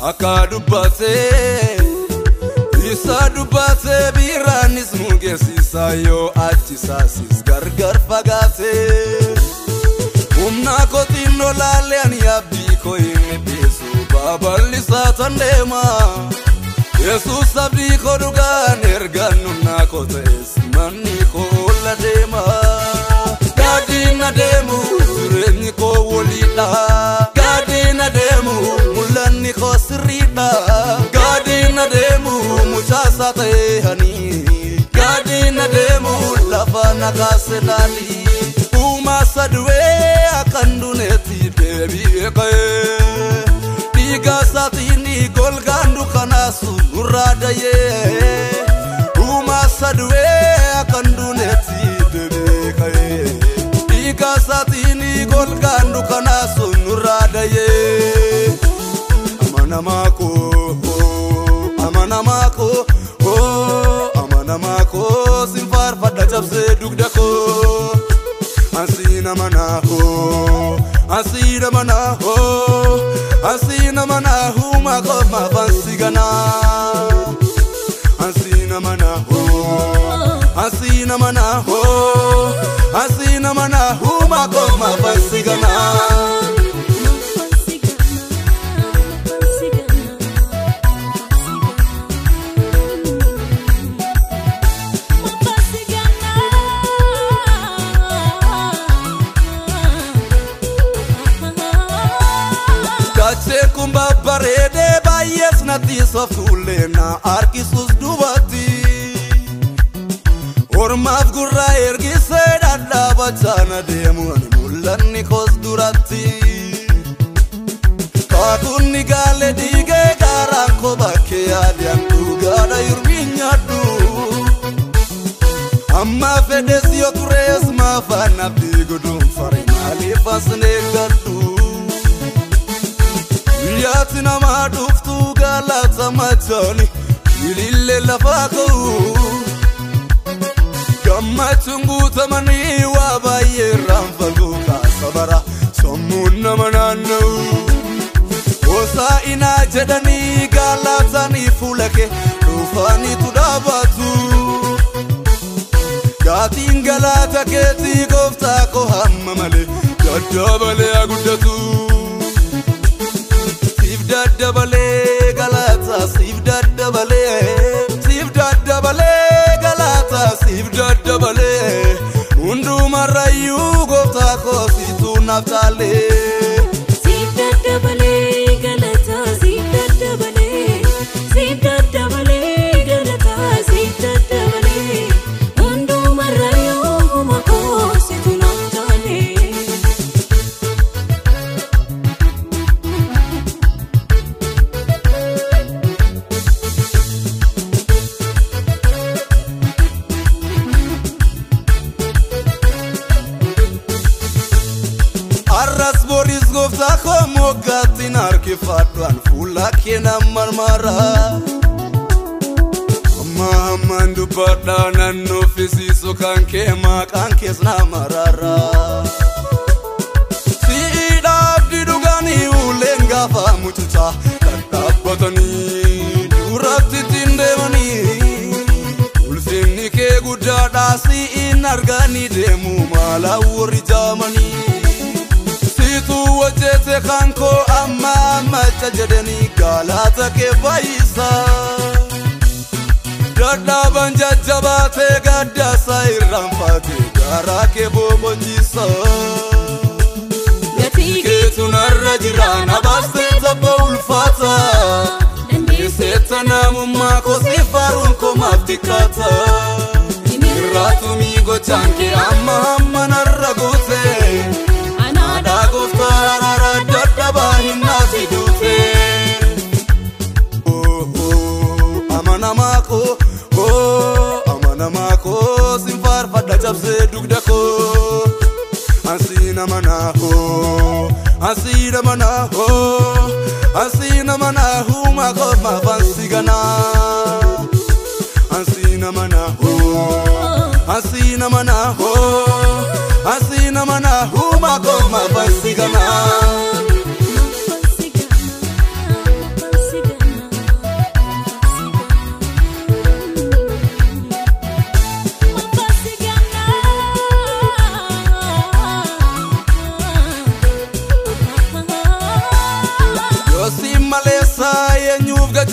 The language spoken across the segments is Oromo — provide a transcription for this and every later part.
Akka dubbatee isa dubbatee biraanis nu geessisa yoo achiisaasis gargar fagaatee. Humna kootiin lolaalee ani abdii koo hin dhiisu babal'isaa tan deema. Yesuus abdii koo dhugaan ergaan humna koo ta'es manni koo ol adeema. Gaadiin adeemu jireenyi koo waliidha. Gaadiin adeemu mul'anni koo sirriidha. Gaadiin adeemu mucaasaa ta'ee hani. Gaadiin adeemu lafa na kaase laali. Uumaa sadu'ee akkan duneetti deebi'ee ka'ee. Dhiiga isaatiin golgaan dukkanaasu nurraa dayee. Uumaa sadu'ee akkan duneetti deebi'ee ka'ee. Dhiiga isaatiin golgaan dukkanaasu nurraa dayee. Amanamaa koo, amanamaa koo, amanamaa koo, sin faarfadha cabsee dugda koo. Asiin amanaa hoo, asiin amanaa hoo, asiin amanaa huuma koo maafan ganaa. Asiin amanaa hoo, asiin amanaa hoo, asiin amanaa huuma koo maafan ganaa. Dacheen kun babbareedee baay'ees natti sooftuullee na harkisuus duubatti. Ormaaf gurra ergisee dhadhaabachaa na deemu ani mul'anni koos duratti. Kaakunni gaalee dhiigee gaaraan koo bakkee yaadaan dhugaadha yurmiin nyaadhu. Amma fedhes yoo turees maafaan abdii guduunfare maaliif as hin eeggadhu? Guyyaatti nama dhuftu galata machaani ilillee lafaa ka'u. Gammachuun guutamanii waa baay'ee irraan fagoo kaasa bara sammuun nama naanna'u. Hosaa'inaa jedhanii galatanii fuula kee dhufaaniitu dhaabatu. Gaatiin galata keetii gooftaa koo hamma malee daddabalee haa guddatu. Siif daddabalee galata, siif daddabalee, siif daddabalee galata, siif daddabalee. Hundumarrayyuu gooftaa koo situ naaf caalee. Siif daddabalee galata, siif daddabalee, siif daddabalee galata, siif daddabalee. Hundumarrayyuu uma koo situ naaf caalee. Arras boris gooftaa koo moggaatti harkifadhu an fuula kee nan marmara. Amma hammaan dubbadha nan nuffisiisu kan kee maqaan kees na marara. Si'idha abdii dhuganii uleen gaafa mucucaa kan dhaabbatanii duratti ittiin deemanii. Ulfinni kee guddaadha si'in arganii deemu maala warri jaamanii. Situ hojjete kan koo amma ammacha jedhanii galata kee baay'isa. Dadhaban jajjabaatee gaddaasa irraanfatee garaa kee boqochiisa. Gatii Keetu narra jira na baastee tabba ulfaata. Dandeesseetta namummaa koo si faaruun koo maaf xiqqaata. Irraatumii gochaan kee amma hamma narra guute. Anaadha Gooftaa araara dadhabaa hin naasi duute. Amanamaa koo, amanamaa koo, sin faarfadha cabsee dugda koo. Asiin amanaa hoo, asiin amanaa hoo, asiin amanaa huuma koo maafan si ganaa. Asiin amanaa hoo, asiin amanaa hoo, asiin amanaa huuma koo maafan si ganaa. Maafan si ganaa, maafan si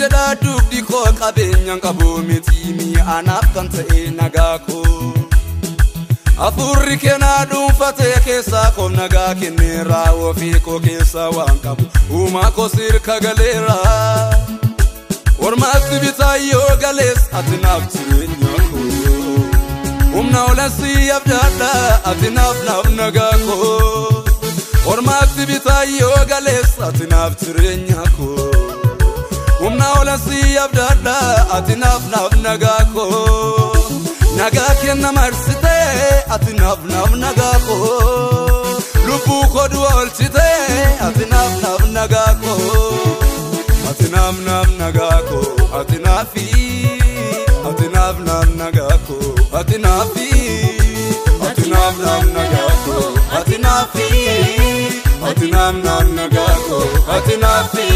jedha dugdi koo qabeenyaan qabu miti mi'aanaaf kan ta'e nagaa koo. Hafuurri keenaa dhuunfatee keessaa koo nagaa kenneera ofii koo keessaa waan qabu uumaa koo sirka galeera. Ormaatti bitaa yoo galees ati naaf jireenya koo. Humna olansi abdaadha ati naaf naaf nagaa koo. Ormaatti bitaa yoo galees ati naaf jireenya koo. Humna olansi abdaadha ati naaf naaf nagaa koo. Nagaa kenna marsitee ati naaf naaf nagaa koo. Lubbuu koo du'a oolchitee ati naaf naaf nagaa koo. Ati naaf naaf nagaa koo ati naafi. Ati naaf naaf nagaa koo ati naafi. Ati naaf naaf nagaa koo ati naafi. Ati naaf naaf nagaa koo ati naafi.